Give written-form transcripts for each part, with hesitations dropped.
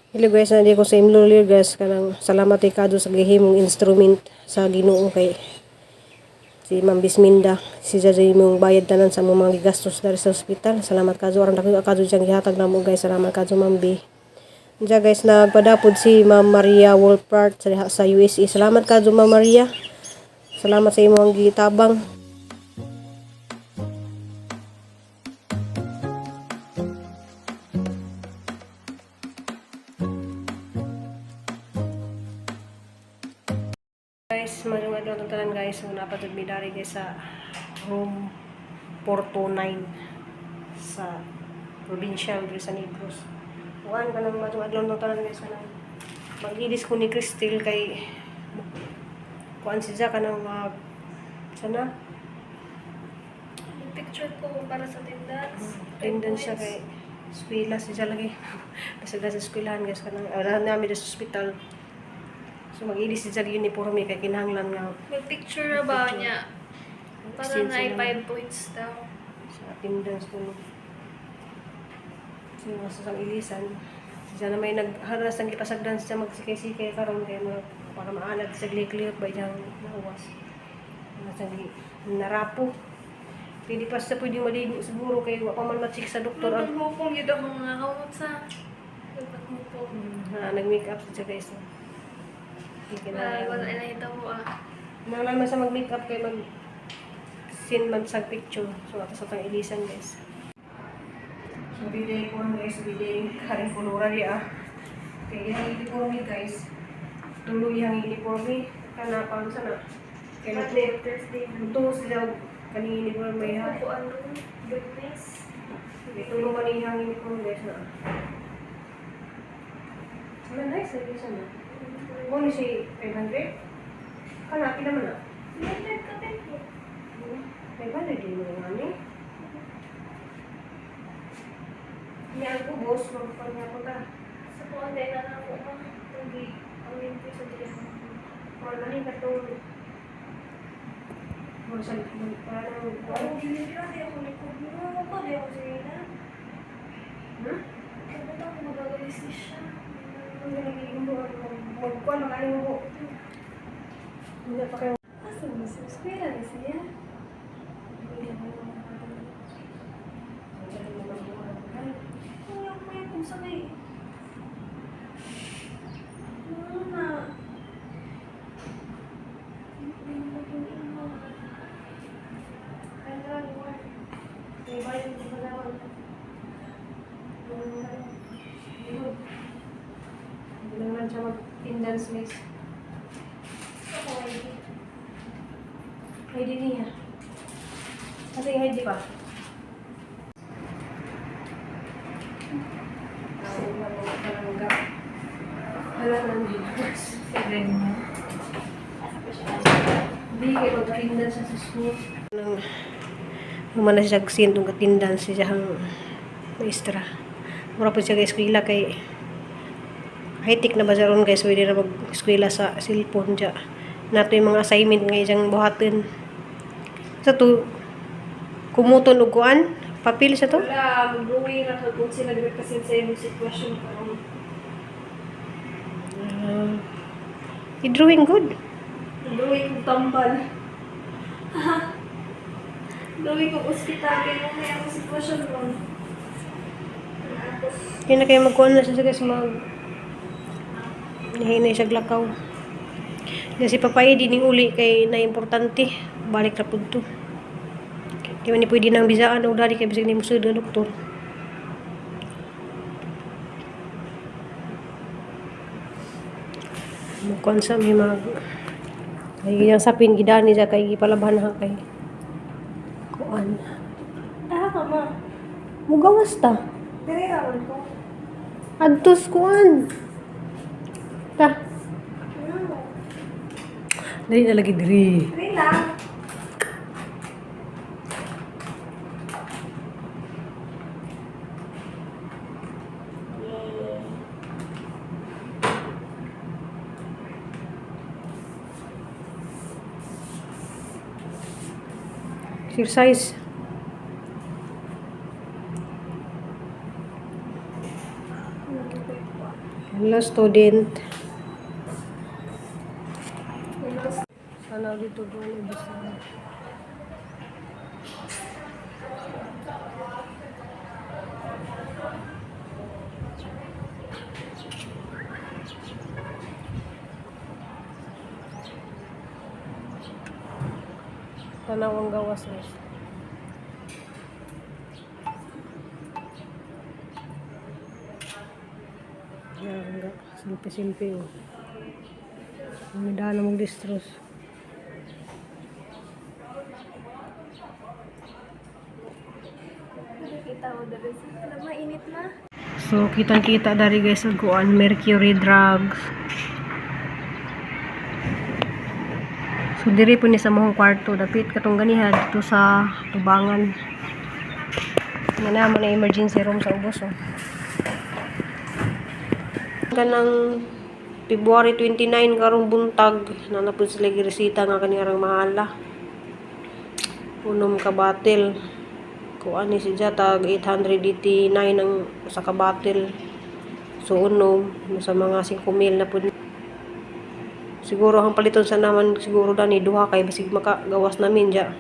Hello guys, nandi ko sa Imlulir guys, kanang salamat kay Kado sa gihimong instrument sa Ginoo kay si Ma'am Bisminda, si Jaja imong bayad tanan sa among mga gigastos dari sa ospital. Salamat kadto, aron dako kadto diyang gihatag namo guys. Salamat kadto, Ma'am B. Diya guys, nagpadapod si Ma'am Maria Wolpart sa USA. Salamat kadto, Ma'am Maria. Salamat sa imong gitabang. Guys, maayong adlaw atong tanan guys. So naa pa jud mi dari guys sa room 429 sa provincial diri sa Negros. Kuan ka nang maayong adlaw atong tanan guys, kanang mag-ilis ko ni Cristel kay kuan siya kanang mag sana. Picture ko para sa attendance. Attendance siya kay eskwela siya lagi. Basta sa eskwelahan guys, kanang wala namin sa ospital. So mag-ilis siya sa uniforme kay kinahanglan nga May picture ba niya? Para Since na ano, 5 points daw. Sa attendance ko no. So mga sa ilisan. Siya na may nagharas ang gipasagdan siya magsikay-sikay karon kay mga para maalad sa clear ba diyang nauwas. Mga sa narapo. Pwede pa siya pwede maligo siguro kay wa pa man ma-check sa doktor ang Nagpong yun ako mga kamot sa nagpagmupong. Na nag-makeup siya guys. Hindi Ay, kinahanglan. wala na ito mo ah. Kinahanglan man siya mag-makeup kay mag sin man sa picture. So ato sa tang ilisan guys. So biday ko guys, biday karing kulura di ah. Kay iyang uniforme guys. Tuloy iyang uniforme kana pa sa na. Kay Monday, Thursday. Tulo sila og kaning uniforme ha. Ako ano, goodness. Kay tulo man iyang uniforme guys na. Wala, nice ay sa na. Mo ni si 500. Kana pila man na? 300 ka din po. 500 din mo nga ni. Niya ko boss, magpanya ko ta. Sa po ang dahil na ako ma. Tugi. Ang limpi sa diyan. Wala ni katong mo sa parang Ang dili pa di ako likod mo. Ko di ako sige na. Kabuta ko magagalis ni siya. Ang lagi mo magkuan man kayo mo. Hindi pa kayo. Asa mo sa eskwela na siya? Ang yung may kung sa may... Ano na? Hindi mo maging imo. May bayan ko pa naman. Hindi naman siya mag-attendance guys. Ako ay ID niya. Kasi yung ID pa. Wala na nila. Hindi kayo mag-attendance sa school. Nang humana siya sin tong attendance siya ang maestra. Mura po siya kay eskwela kay high-tech na ba siya ron guys, pwede na mag-eskwela sa cellphone siya. Nato yung mga assignment nga iyang buhatin. Sa to, kumuton og kuan, papel sa to. Wala, mag-drawing na kung sila nagrepresent sa imong sitwasyon karon. I-drawing good. Drawing kong tambal. Drawing kong ospital kay mo may akong sitwasyon ron. Tapos, Hindi na kayo magkuan na siya guys, mag nahinay siya glakaw. Kasi si Papay din uli kay na importante balik na pud to. Di man ni pwede nang bisaan og dali kay bisag ni mo sud doktor. Magkuan sa may mag ay iyang sapin gidani siya kay gipalabhan ha kay kuan. Ah, ka ma. Mugawas ta. Dili raon ko. Adtos kuan. Ta. Ano? Dali na lagi diri. Dili lang. Yay. Exercise. Hello, student. Sana dito doon ubos na. Tanaw ang gawas, guys. Yan, ang silpi-silpi, oh. May daan na mag-distros. Nakikita mo dali sa mainit na. So, kitang-kita dari guys sa kuan Mercury Drugs. So, diri po ni sa mohong kwarto. Dapit katong ganiha dito sa tubangan. Nga na mo na emergency room sa ubos, oh. Kanang February 29 karong buntag na na po sila giresita nga kanirang mahala. Unom ka batil. Kuan ni siya tag 889 ang sa kabatil. So unom sa mga 5,000 na pud. Siguro ang paliton sa naman siguro dani duha kay basig makagawas namin diya.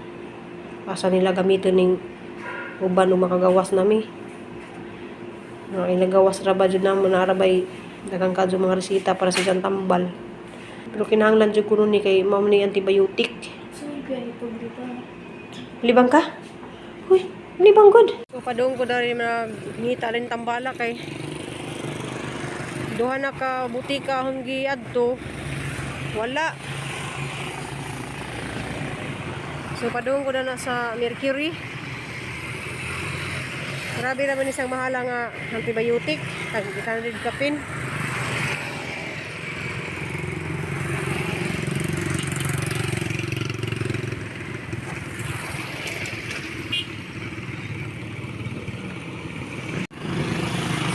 Asa nila gamiton ning uban ug makagawas nami. Nga inagawas ra ba jud namo na ra bay daghang kadto mga resita para sa isang tambal. Pero kinahanglan jud kuno ni kay mao ni antibiotic. So, ganito dito. Libang ka? Uy, libang good. So padung ko dari ngita rin tambala kay duha na ka butika akong giadto. Wala. So padung ko na na sa Mercury. Grabe naman isang mahala nga antibiotic. Tag 800 kapin.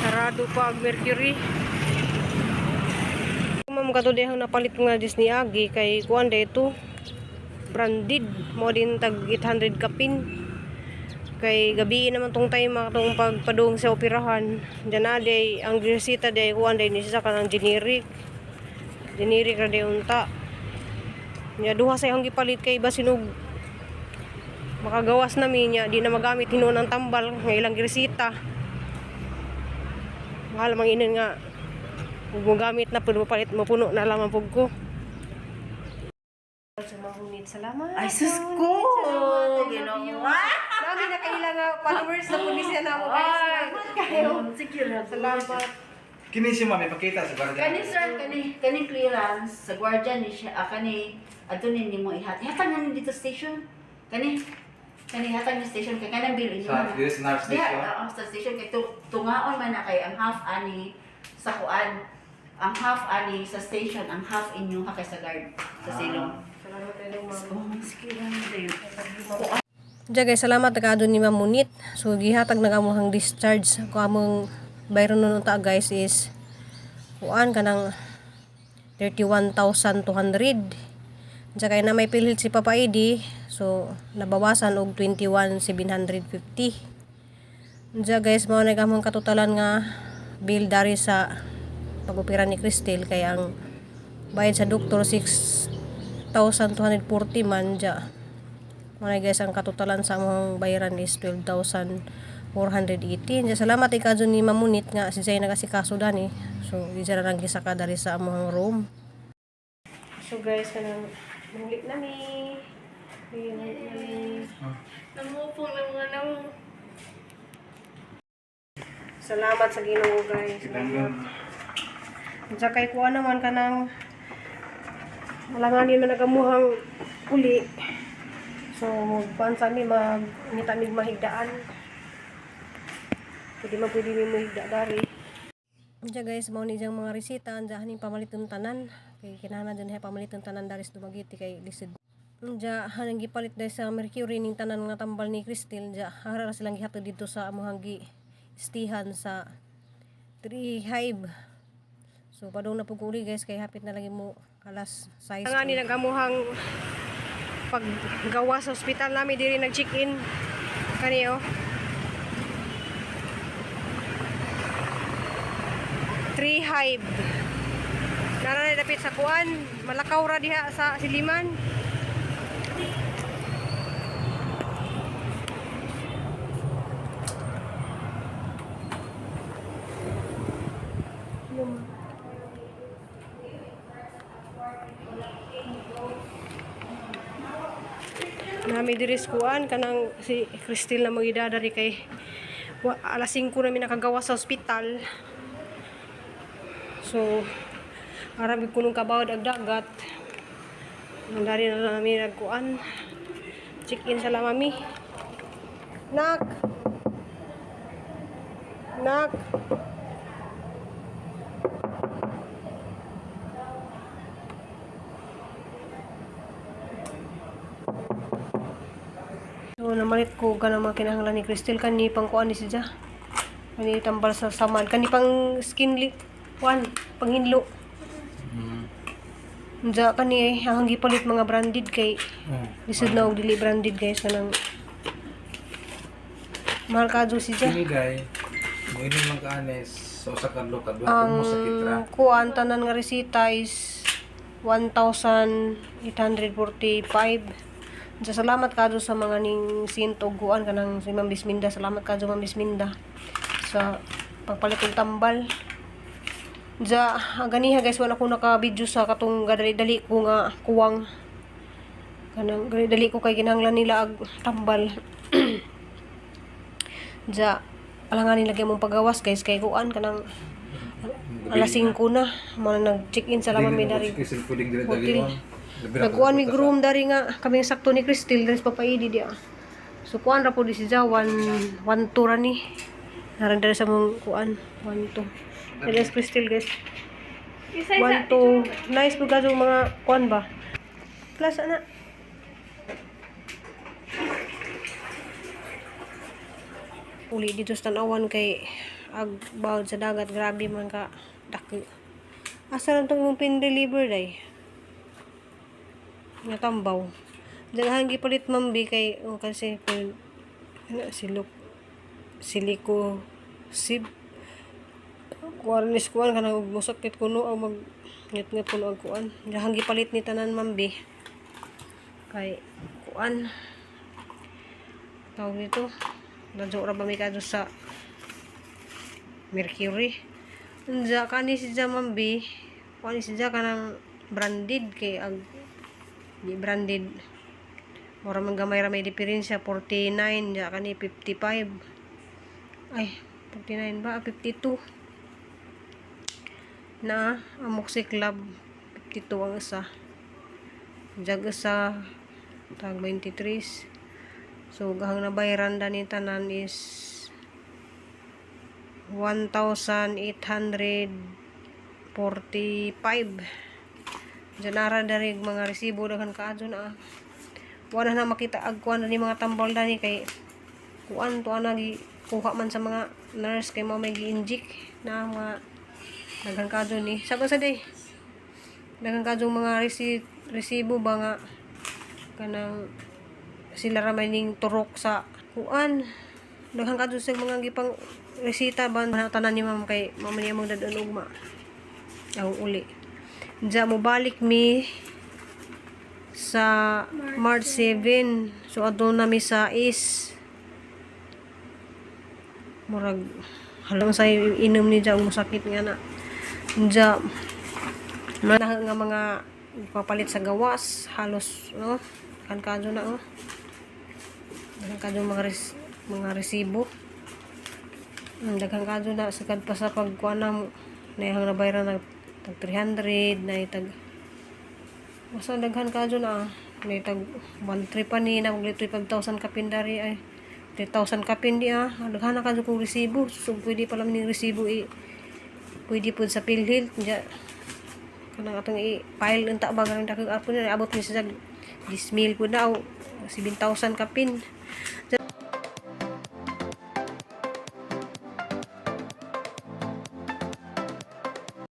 Sarado pa ang Mercury. Ma'am, kato dihang napalit nga Disney Agi kay kuan dito branded mo din tag 800 kapin. Kay gabi naman tong time tong pagpadung sa operahan. Diyan na day ang resita day kuan day ni siya kanang generic. Generic ra day unta. Nya duha sa iyang gipalit kay basinog makagawas na mi niya di na magamit hinuon ang tambal nga ilang resita. Mahal mang inin nga ug mogamit na pud mapalit mapuno na lamang pug ko. Sumahunit. Salamat. Ay, sus ko! Salamat. I love you. Ginawa! Dami na kaila nga followers na pud ni siya namo guys. Salamat kayo. Sige ra. Salamat. Kini si mami pakita sa guardian. Kani sir, kani kani clearance sa guardian ni siya ah, kani adto ni nimo ihat. Ihatag na ni dito station. Kani kani hatag ni station kay kanang bill inyo. Sa dito sa nurse Diha, station. oo, sa station kay tungaon man na kay ang half ani sa kuan. Ang half ani sa station, ang half inyo ha kay sa guard sa silong. Salamat kayo, ma'am. Oh, sige lang dayo. Diya guys, salamat kado ni Ma'am Munit. So gihatag na among discharge. Ko among bayron nun unta guys is kuan kanang 31,200. Diya kay na may PhilHealth si Papa Edi, so nabawasan og 21,750. Diya guys, mao na among katotalan nga bill dari sa pag-opera ni Cristel kay ang bayad sa doktor 6,240 man diya. Muna guys, ang katotalan sa among bayaran is 12,418. Diya, salamat ikaw ni Mamunit nga si Zay nagasikaso dani. So, di siya nang gisaka dari sa among room. So guys, kanang manglit na mi. Manglit na mi. Namupong na mga namo. Salamat sa Ginoo guys. Kitanggan. Diya kay kuha naman kanang alanganin man nagamuhang uli. So, kuan sa mi mag ngita mig mahigdaan. Pwede man pwede mi mahigda dari. Diya guys, mao ni diyang mga resita anja haning pamaliton tanan kay kinahanglan dyan hay pamaliton tanan dari sa Dumaguete kay lisod. Diya hanang gipalit dahil sa Mercury ning tanan nga tambal ni Cristel diya hara ra silang gihatod dito sa amuhang gi istihan sa Tree Hive. So padung na pug uli guys kay hapit na lagi mo alas 6. Nga ni nagamuhang paggawa sa ospital nami diri nag-check-in kani oh. Tree Hive. Nara na dapit sa kuan, malakaw ra diha sa Siliman. Nami diri sa kuan kanang si Cristel na magida dari kay alas 5 na mi nakagawa sa ospital. So arabi kunong kabawad ag dagat. Nandari na nami nagkuan. Check in sa lamami. Nak. Nak. So namalit ko kanang mga kinahanglan ni Cristel kani pang kuan ni siya. Kani tambal sa saman kani pang skin lip kuan panghinlo. Unsa kani eh, ang gipalit mga branded kay lisod na og dili branded guys kanang mahal kadto si siya. Kini day, muinom lang ka anes sa usa ka adlaw kadua kung mo sakit ra. Ang kuan tanan nga resita is 1,845. Unsa salamat kadto sa mga ning sinto kuan kanang si Ma'am Bisminda. Salamat kadto, Ma'am Bisminda, sa pagpalit og tambal. Unsa ganiha guys, wala ko naka-video sa katong gadali-dali ko nga kuwang kanang dali ko kay kinahanglan nila ag tambal. Unsa alanganin lagi mong pagawas guys kay kuan kanang alas 5 na mo na nag-check-in sa lamang mi dari. Kasi puding dili Hotel. dali. Nagkuan mi room dari nga kami sakto ni Cristel dari sa papaidi dia. So kuan ra po di siya 1 1 2 ra ni. Naran dari sa mong kuan 1 2. Dari sa Cristel guys. Isa-isa. 1 2 nice po kadto mga kuan ba. Plus ana. Uli dito sa tanawan kay ag bawod sa dagat, grabe man ka dako. Asa lang tong imong pin deliver day? Nga tambaw. Daghan gipalit ma'am B kay oh, kasi pin ano silok siliko sib kuan kuan kanang musakit kuno ang mag ngat-ngat kuno ang kuan. Daghan gipalit ni tanan ma'am B. Kay kuan tawag nito. Nadyo ra ba mi kadto sa Mercury. Unja kani si ma'am B. Kuan si kanang branded kay ag di branded. Mura man gamay ra may diferensya, 49 ja kani 55. Ay, 49 ba? Ah, 52. Na Amoxiclav 52 ang isa. Jag isa tag 23. So gahang nabayaran da ni tanan is 1,845. Diyan ara dari mga resibo daghan kaadto na. Ah. Wala na makita ag kuan na ni mga tambal dani kay kuan to ana gi kuha man sa mga nurse kay mao may gi-inject na mga daghan kaadto ni. Saba sa day. Daghan kaadto mga resibo ba nga kanang sila ra may ning turok sa kuan. Daghan kaadto sa mga gipang resita ba na tanan ni ma'am kay mao man among dadon ugma. Ang uli. Diya mo balik mi sa March 7. So adto na mi sa is murag halang sa inom ni Diya musakit nga na. Diya mana nga mga papalit sa gawas halos no kan kadto na oh. Daghan kadto mga mga resibo. Daghan kadto na sagad pa sa pagkuan na mo. Nayahang nabayaran nag tag 300 na tag basta daghan kadto na ah. Nay tag 1.3 pa ni na mag 5,000 kapin dari ay 3,000 kapin di ah. Daghan na kadto kong resibo. So pwede pala ning resibo i pwede pud sa PhilHealth diya kanang atong i-file unta ba ganang dakong apo na abot ni sa 10,000 pud na o 7,000 kapin.